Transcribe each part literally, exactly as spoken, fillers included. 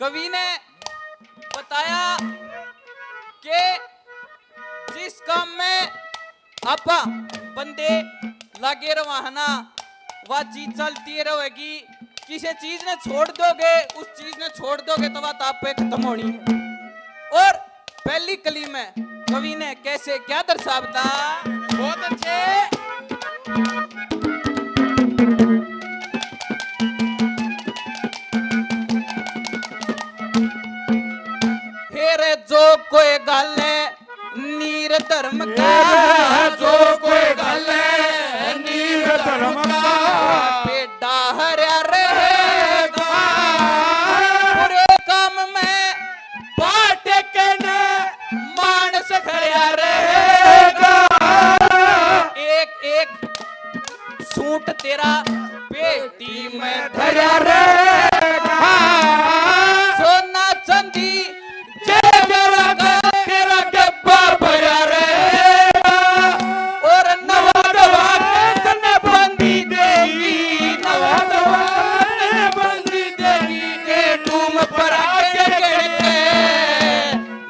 कवि ने बताया कि जिस काम में आपा बंदे लागे रवाहना, वह चीज चलती रहेगी। किसी चीज ने छोड़ दोगे, उस चीज ने छोड़ दोगे तो वह तो आप पे खत्म होनी है। और पहली कली में कवि ने कैसे क्या दर्शावता? बहुत अच्छे। फिर जो कोई गल है नीर धर्म का, जो कोई गल है नीर धर्म का, बेटा हरया रहेगा। बुरे काम में पाटे के ने मानस खड़या रहेगा। एक एक सूट तेरा पेटी में धरया रहेगा। सोना चांदी जेवरात का तेरा डब्बा भरया रहेगा। और नवा नवा के तन्ने बंदी देगी, नवा नवा के तन्ने बंदी देगी। के टूम पर आके गिण के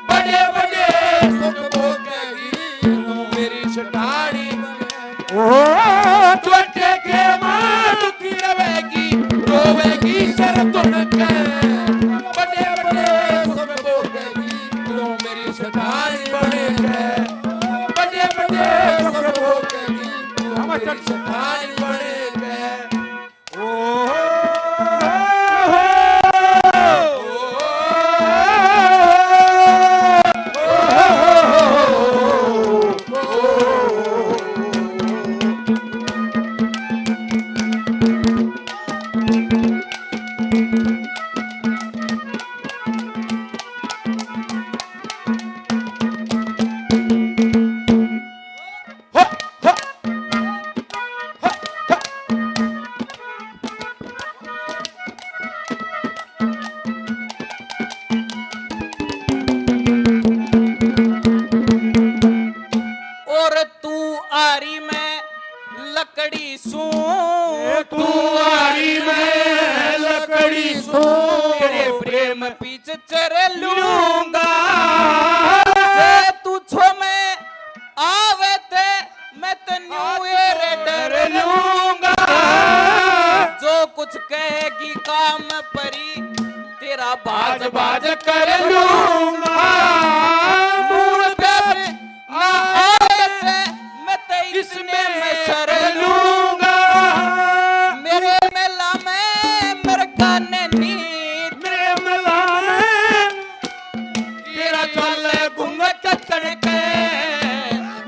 बड़े बड़े सुख भोगेगी तू मेरी सेठानी। ओ टोटे के मां दुखी रहेगी, रोवेगी सर तुन के। बड़े बड़े सुख भोगेगी तू मेरी सेठानी बन के। बड़े बड़े सुख भोगेगी तू मेरी सेठानी बन के। और तू आरी में लकड़ी सूं, ए, तू आरी में लकड़ी सूं, तेरे प्रेम पीछे चर लूंगा। जे तू छो में आवे ते मैं तो न्यू एर डर लूंगा। जो कुछ कहेगी काम परी, तेरा बाज बाज कर लूंगा। मूड पे ना आवे ते मैं तो इसमें मैं सर लूंगा। मेरे मेला में मरका ने नीत, मेरे मेला में तेरा चल घूंघट तड़के।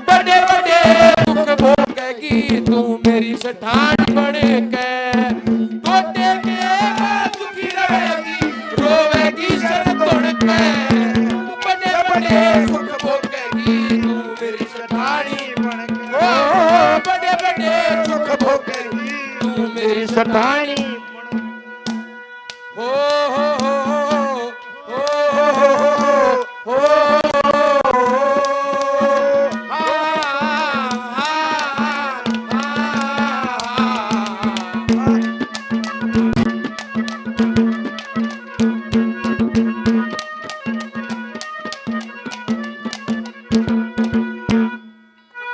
बड़े बड़े दुख भोगेगी तू मेरी सेठानी बन के। टोटे के दुखी रहेगी, रोवेगी सर तुन के। बड़े बड़े सुख भोगेगी तू मेरी सेठानी बन के। ओ बड़े बड़े सुख भोगेगी तू मेरी सेठानी। हो, हो, हो, हो।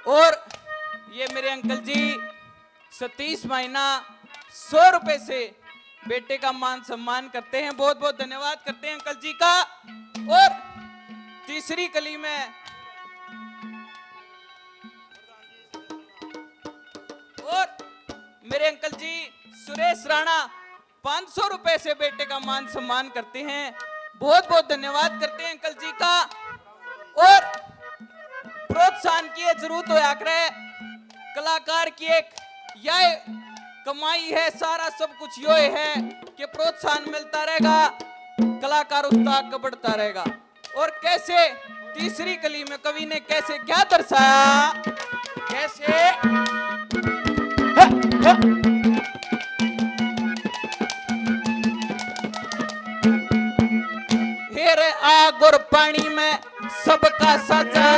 और ये मेरे अंकल जी सतीश मायना सौ रुपए से बेटे का मान सम्मान करते हैं। बहुत बहुत धन्यवाद करते हैं अंकल जी का। और तीसरी कली में और मेरे अंकल जी सुरेश राणा पाँच सौ रुपए से बेटे का मान सम्मान करते हैं। बहुत बहुत धन्यवाद करते हैं अंकल जी का। और प्रोत्साहन की ये जरूरत होया करे। कलाकार की एक यह कमाई है, सारा सब कुछ यो है कि प्रोत्साहन मिलता रहेगा, कलाकार उसका आगे बढ़ता रहेगा। और कैसे तीसरी कली में कवि ने कैसे क्या दर्शाया, कैसे हेर आग और पानी में सबका साझा।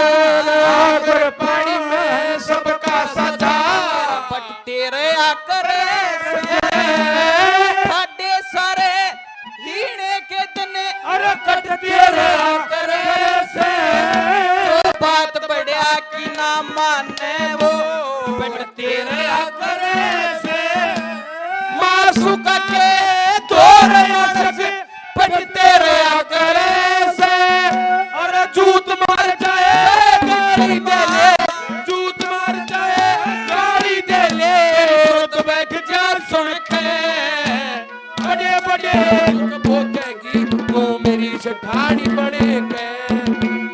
आग और पानी में सबका साझा। पट तेरे आकर ठाडे सारे हीने के दिन माने वो, बटते रहा करे से। मासूका के दौर मासक बटते रहा करे से। और जूत मार जाए गाली दे ले, जूत मार जाए गाली दे ले, तो बैठ जा सुन के। बड़े बड़े सुख भोगेगी तू मेरी सेठानी बने के।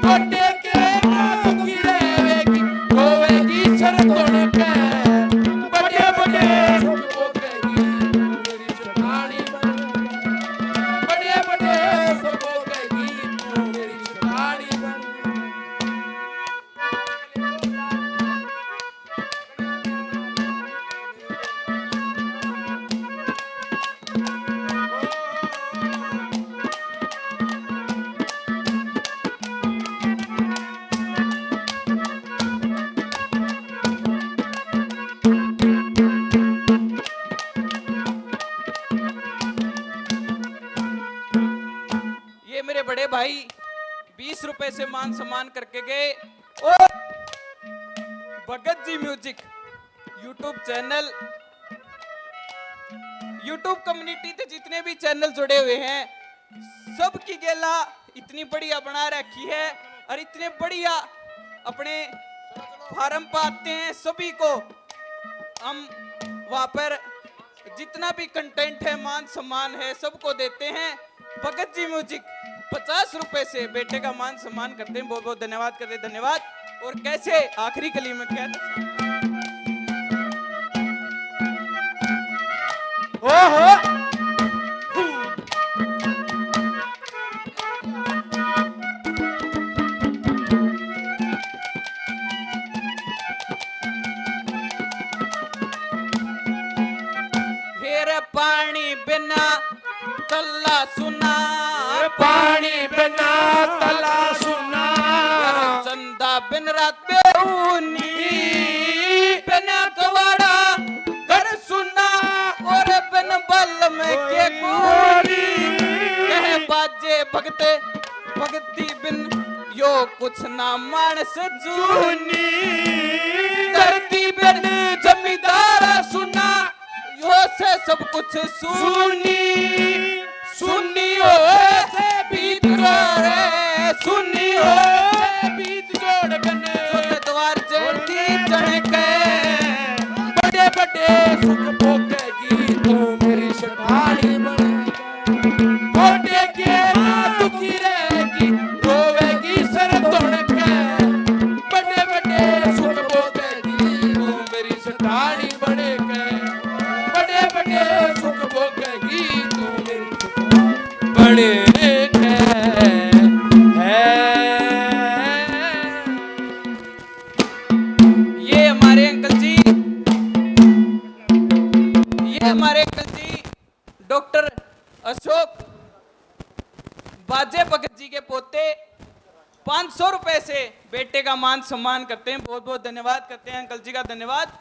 बड़े के ना दुखी रहेगी, रोवेगी सर तोड़ के। बड़े बड़े सुख भोगेगी तू मेरी सेठानी बने के। बड़े बड़े सुख भोगेगी तू मेरी सेठानी बने के। ये मेरे बड़े भाई बीस रुपए से मान सम्मान करके गए। और Bhagat ji music YouTube channel, YouTube community से जितने भी चैनल जुड़े हुए हैं, सबकी गेला इतनी बढ़िया बना रखी है और इतने बढ़िया अपने फार्म पाते हैं। सभी को हम वहाँ पर जितना भी कंटेंट है, मान सम्मान है, सबको देते हैं। भगत जी म्यूजिक पचास रुपए से बेटे का मान सम्मान करते हैं। बहुत बहुत धन्यवाद करते हैं, धन्यवाद। और कैसे आखिरी कली में कहते हैं, ओहो। हेर पानी बिना तला सुना, पानी बिना तला सुना। चंदा बिन रात बेऊनी, बिना कवाड़ा घर सुना। और बिन बल में के कोरी, कह बाजे भगते भगती बिन यो कुछ ना मानस जूनी। धरती बिन जमींदार सुना, यो से सब कुछ सुनी। सुनी हो से बीत जोड़, सुनी हो से बीत जोड़ बने। सुन द्वार चढ़ती चढ़ के बड़े बड़े सुख भोगेगी तू मेरी सेठानी बन के। गोडे के मां दुखी रहेगी, रोवेगी सर तोड़ के। बड़े बड़े सुख भोगेगी तू मेरी सेठानी बने के। बड़े बड़े सुख भोगेगी तू मेरी बने के। है। ये हमारे अंकल जी, ये हमारे अंकल जी डॉक्टर अशोक बाजे भगत जी के पोते पाँच सौ रुपए से बेटे का मान सम्मान करते हैं। बहुत बहुत धन्यवाद करते हैं अंकल जी का, धन्यवाद।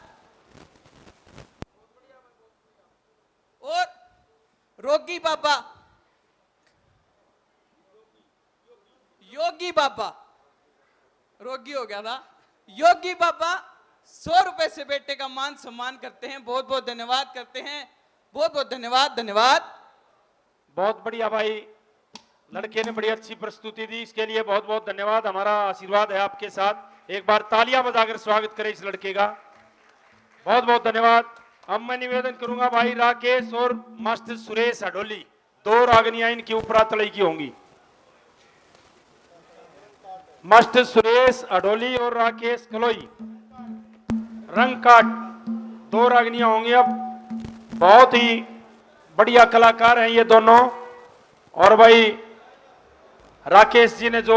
और रोगी बाबा, योगी बाबा, रोगी हो गया था, योगी बाबा सौ रुपए से बेटे का मान सम्मान करते हैं। बहुत बहुत धन्यवाद करते हैं, बहुत बहुत धन्यवाद, धन्यवाद। बहुत बढ़िया भाई, लड़के ने बड़ी अच्छी प्रस्तुति दी, इसके लिए बहुत बहुत धन्यवाद। हमारा आशीर्वाद है आपके साथ, एक बार तालियां बजाकर स्वागत करें इस लड़के का। बहुत बहुत धन्यवाद। अब मैं निवेदन करूंगा भाई राकेश और मास्टर सुरेश अडोली, दो रागनियां इनकी ऊपरा तलई की होंगी। मास्टर सुरेश अडोली और राकेश कलोई, रंग काट, दो रागनियां होंगी। अब बहुत ही बढ़िया कलाकार हैं ये दोनों। और भाई राकेश जी ने जो